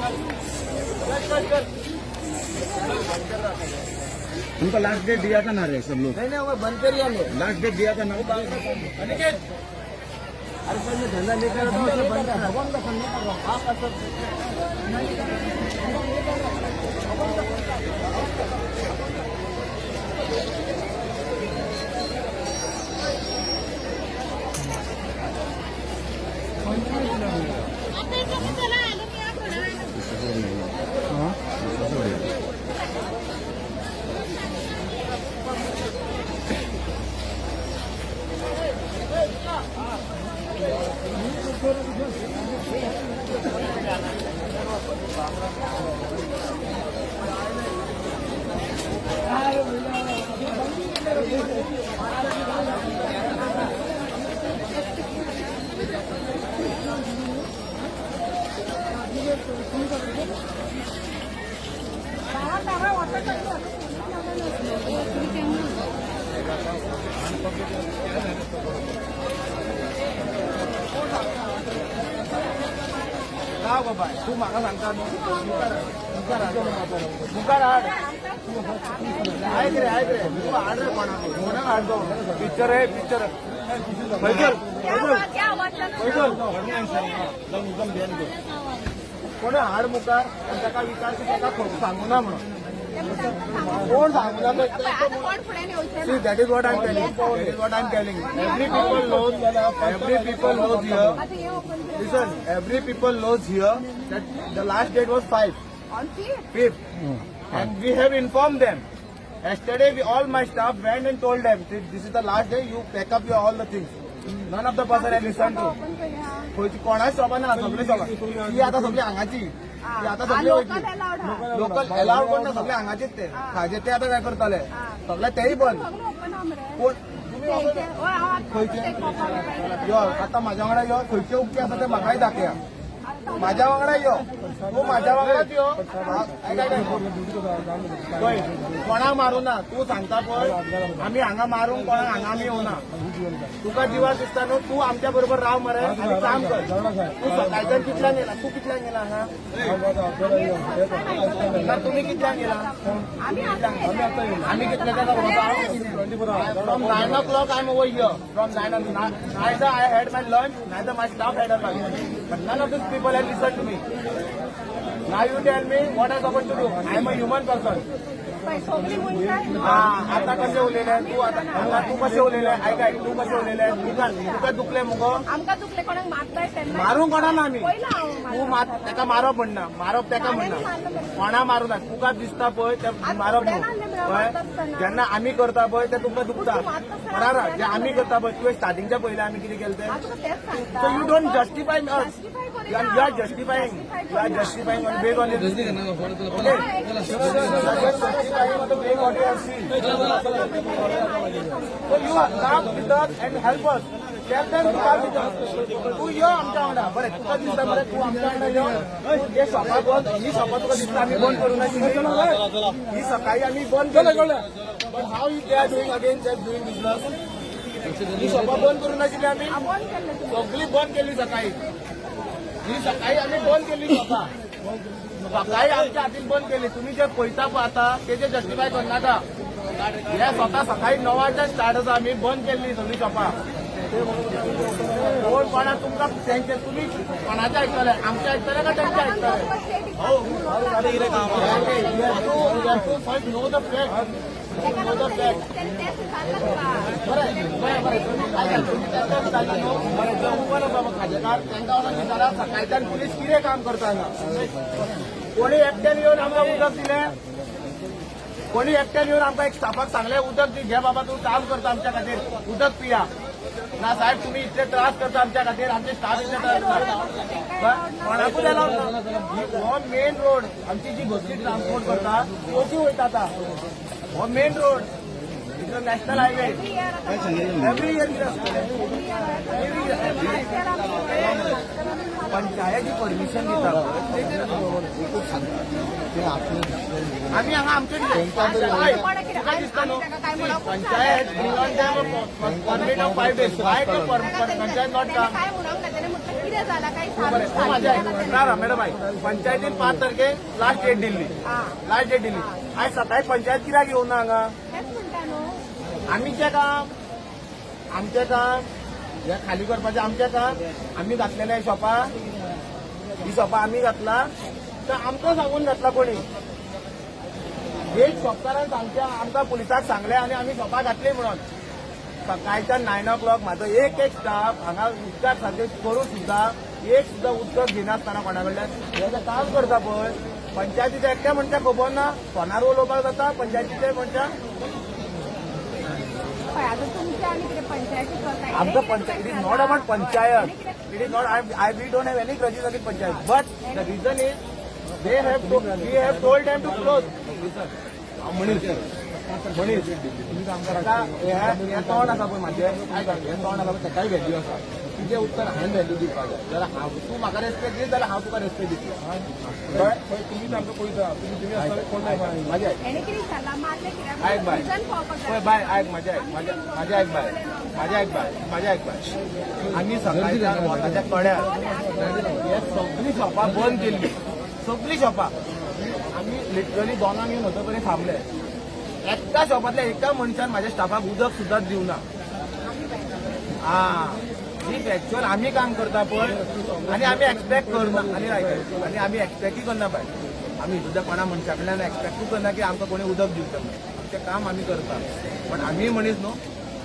चल चल. उनका लास्ट डेट दिया था ना रे सब लोग. नहीं नहीं, वो बंद करिए हमने. लास्ट डेट दिया था ना. अनिकेत, अरे सर, मैं धंधा नहीं कर रहा हूँ, सब बंद कर रहा हूँ. हाँ सर. राव बाबा, तूं म्हाका सांगता न्हू, मुखार मुखार हाड, मुखार हाड. आयक रे, आयक रे, तूं हाड रे कोणाक, कोणाक हाड. तो पिक्चर आहे, पिक्चर. फैजल, फैजल, फैजल, कोणा हाड मुखार आनी ताका विचार की ताका सांगू ना म्हणून. कोण सांगू ना? See, that is what I'm telling. That is what I'm telling. Every people knows. Every people knows here. Listen, every people knows here that the last date was 5, 5th, and we have informed them. Yesterday, we all my staff went and told them, "This is the last day. You pack up your all the things." None of the person had listened to. खंयची कोणाच शॉपां ना, सगळी शॉपां ती आतां सगळी हांगाची, ती आतां सगळी वयतली. लोकल अलाउड कोण ना, सगळे हांगाचेच ते खाजे, ते आतां काय करतले? सगळे तेय बंद. कोण तुमी? खंयचे यो आतां म्हाज्या वांगडा यो. खंयचे उक्ते आसा ते म्हाकाय दाखया. म्हाज्या वांगडा यो तूं, म्हाज्या वांगडाच यो. आयक, आयक, आयक. पळय, कोणाक मारूं ना तूं सांगता पळय, आमी हांगा मारूंक कोणाक हांगा आमी येवना. तुका जिवार दिसता न्हू, तूं आमच्या बरोबर राव मरे आनी काम कर. तूं सकाळच्यान कितल्यांक येला? तूं कितल्यांक येला हांगा ना? तुमी कितल्यांक येला? आमी कितल्याच्या? From 9 o'clock I am over here. From 9, neither I had my lunch, neither my staff had a lunch, but none of these people have listened to me. Now you tell me what I supposed to do. I am a human person. हा, आता कशें उलयलें तूं? आता आता तूं कशें उलयलें? आयक, आयक, तूं कशें उलयलें? तुका तुका दुखलें मुगो? आमकां दुखले, कोणाक मारताय तेन्ना. मारूंक कोणा ना आमी. पयला हांव. तूं मात ताका मारप म्हणना, मारप ताका म्हणना, कोणा मारू ना. तुका दिसता पळय ते मारप न्हू. कळ्ळें? जेन्ना आमी करता पळय ते तुमकां दुखता, बराबर? जे आमी करता पळय, तुवें स्टार्टिंगच्या पयलें आमी कितें केलें तें. हांव तुका तेच सांगता. So you don't justify us. Justify You are justifying. You are justifying on based on your. Okay. You are just justifying on the way what you have seen. So you are come with us and help us. Tell them to come with us. तू यो आमच्या वांगडा. बरें तुका दिसता, बरें, तूं आमच्या वांगडा यो. तूं जे शॉपां बंद, ही शॉपां तुका दिसता आमी बंद करूं नाशिल्ली? ही सकाळी आमी बंद केली, but how you they are doing again, they are doing business? ही शॉपां बंद करूं नाशिल्ली आमी? बंद केल्ले. सगळी बंद केली सकाळी. ही सकाळी आमी बंद केली शॉपां, सकाळी आमच्या हातीन बंद केली. तुम्ही जे पळयता पळय आतां तेजे जस्टिफाय करनाका. हे स्वता सकाळी 9 च्यान स्टार्ट आसा. आमी बंद केल्ली सगळी शॉपां. कोण कोणा तुमकां तेंचे, तुमी कोणाचे आयकतले? आमचे आयकतले काय तेंचे आयकतले? You have to first know the fact. Know the fact. तेच विचारलां तुका. बरें बरें बरें, तुमी आयका, तुमी तांकां विचारला न्हू? बरें, जे उबो आसा खाजेकार, तांकां वचून विचारा सकाळच्यान पुलीस कितें काम करता हांगा. कोणी एकट्यान येवन आमकां उदक दिलें? कोणी एकट्यान येवन आमकां एक स्टाफाक सांगलें, उदक दी, घे बाबा, तूं काम करता आमच्या खातीर, उदक पिया? ना साहेब, तुम्ही इतले त्रास करता आमच्या खातीर, आमचे स्टाफ इतले त्रास करता, कोणाकूच अलावड ना. हो मेन रोड, आमची जी बसी ट्रान्सपोर्ट करता तोची वयता आतां. हो main road, it's a national highway. Every year कितें आसतलें? एव्हरी पंचायत जी परमिशन दिता पळय तेजेर. एकूच सांगता ते आपले. आमी हांगा आमचे तुका दिसता न्हू, panchayat given them permit of 5 days. Why the panchayat not come? काय म्हणूंक ना, तेणें म्हटलें. कितें जाला काय बरें, तूं म्हाजें आयक. ना ना मॅडम आयक, पंचायतीन 5 तारखेक लास्ट डेट दिल्ली. लास्ट डेट दिल्ली. आयज सकाळी पंचायत कित्याक येवना हांगा? तेच म्हणटा न्हू. आमचें काम, आमचें काम हें खाली करपाचें आमचें काम. आमी घातलेलें शॉपां, ही शॉपां आमी घातला तर आमकां सांगून घातला कोणी? एक शॉपकारान सांगचें आमकां, पुलिसाक सांगलें आनी आमी शॉपां घातली म्हणून. सकाळच्या 9 o'clock म्हाजो एक एक स्टाफ हांगा उदकाक सारकें करून सुद्दां एक सुद्दां उदक घेनासतना कोणा कडल्यान हें जें काम करता पळय, पंचायतीचें एकट्या मनशाक खबर ना. फोनार उलोवपाक जाता पंचायतीचे मनशाक? पळय आतां तुमचें आनी कितें पंचायती करता. आमकां panchayat, it is not about panchayat. It is not, I we don't have any grudges against panchayat, but the reason is they have to we have told them to close. Manish, Manish, ताका हें तोंड आसा पळय म्हाजें, आयक, हें तोंड आसा पळय, ताकाय व्हॅल्यू आसा. तुजें उत्तर हांवें व्हॅल्यू दिवपाक जाय. जाल्यार हांव, तूं म्हाका रेस्पेक्ट दी जाल्यार हांव तुका रेस्पेक्ट दितलो. कळ्ळें? तुम्ही आमकां पळयता, तुम्ही तुमी आसतना कोण नाही. म्हाजें आयक. हेणे कितें जाला, मारलें कित्याक? आयक बाय. रिजन पळोवपाक पळय जाय. बाय, आयक, म्हाजें आयक, म्हाजें आयक बाय, म्हाजें आयक बाय, म्हाजें आयक बाय. आमी सकाळच्या वताच्या कड्यार हे सगळीं शॉपां बंद केल्ली. सगळीं शॉपां आमी लिटरली 2 येवन होतो पर्यंत थांबले. एका शॉपांतल्या एका मनशान म्हाज्या स्टाफाक उदक सुद्दां दिवना. हा, ही एक्च्युअल आमी काम करता पळय आनी आमी एक्सपेक्ट करना आनी आयक, आनी आमी एक्सपेक्टूय करना बाय. आमी सुद्दां कोणा मनशा कडल्यान एक्सपेक्टूय करना की आमकां कोणी उदक दिवचें म्हणून. आमचें काम आमी करता, पण आमीय मनीस न्हू.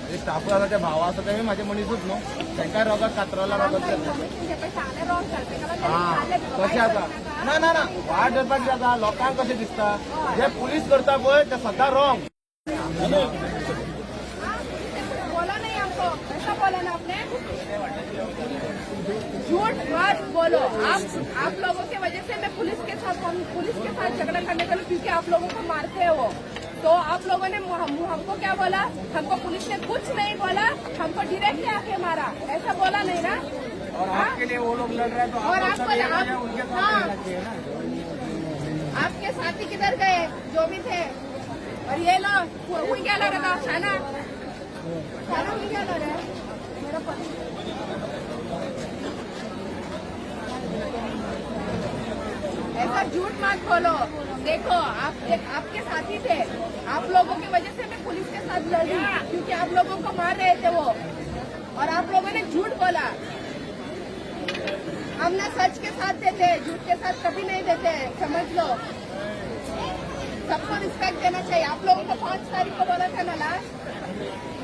जे स्टाफूय आसा, ते भाव आसा, तेय म्हाजे मनीसूच न्हू. तांकांय रगत कातरला रगत. आमकां इन्फॉर्मेशन जे पळय सांगलें रॉंग जालें, तेका लागून हा, ताणें मारलें. तशें आसा. ना ना ना, वाट धरपाक कितें जाता, लोकांक कशें दिसता, जे पुलीस करता पळय ते सदां रॉंग. हाँ, बोला नहीं हमको, ऐसा बोला ना आपने. झूठ मत बोलो. आप लोगों के वजह से मैं पुलिस के साथ, हम पुलिस के साथ झगड़ा करने चलो, क्योंकि आप लोगों को मारते हो. तो आप लोगों ने हमको क्या बोला? हमको पुलिस ने कुछ नहीं बोला, हमको डायरेक्टली आके मारा, ऐसा बोला नहीं ना? और हाँ? आपके लिए वो लोग लड़ रहे हैं तो और आप आपको सब एक आप जगह उनके साथ हाँ रहना चाहिए ना. आपके साथी किधर गए जो भी थे? और ये लो, हुई क्या लग रहा था खाना खाना हुई क्या लग रहा है मेरा पति. ऐसा झूठ मत बोलो. देखो, आप आपके साथी थे. आप लोगों की वजह से मैं पुलिस के साथ लड़ी, क्योंकि आप लोगों को मार रहे थे वो, और आप लोगों ने झूठ बोला. हम ना सच के साथ देते हैं, झूठ के साथ कभी नहीं देते हैं, समझ लो. सबको रिस्पेक्ट देना चाहिए. आप लोगों को 5 तारीख को बोला था ना, लास्ट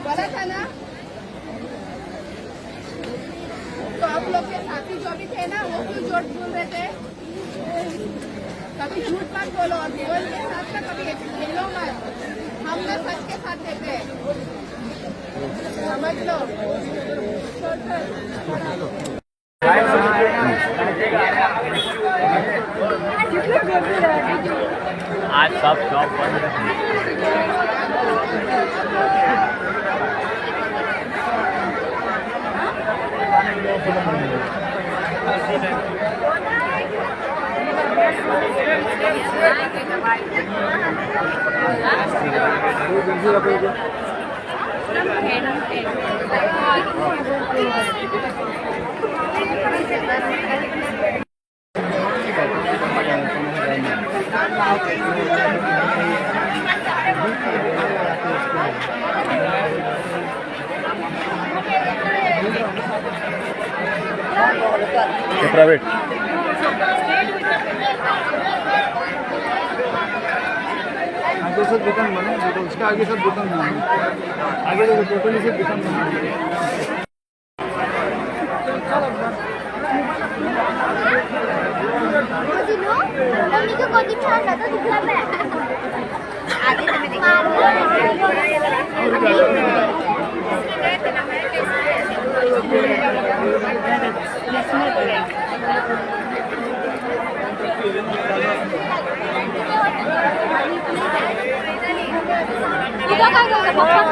बोला था ना? तो आप लोग के साथी जो भी थे ना, वो क्यों झूठ बोल रहे थे? कभी झूठ मत बोलो और बोल के साथ ना कभी ऐसे खेलो मत. हम ना सच के साथ देते हैं, समझ लो. छोड़ सर. आज सब शॉप बंद है. प्रायव्हेट. आगे सब दुकान बना है, उसके आगे सब दुकान बना है. आगे देखो, टोटली सब दुकान बना है. मम्मी को गोदी में छोड़ तो दिखला मैं. तुझं काय करतो पप्पा?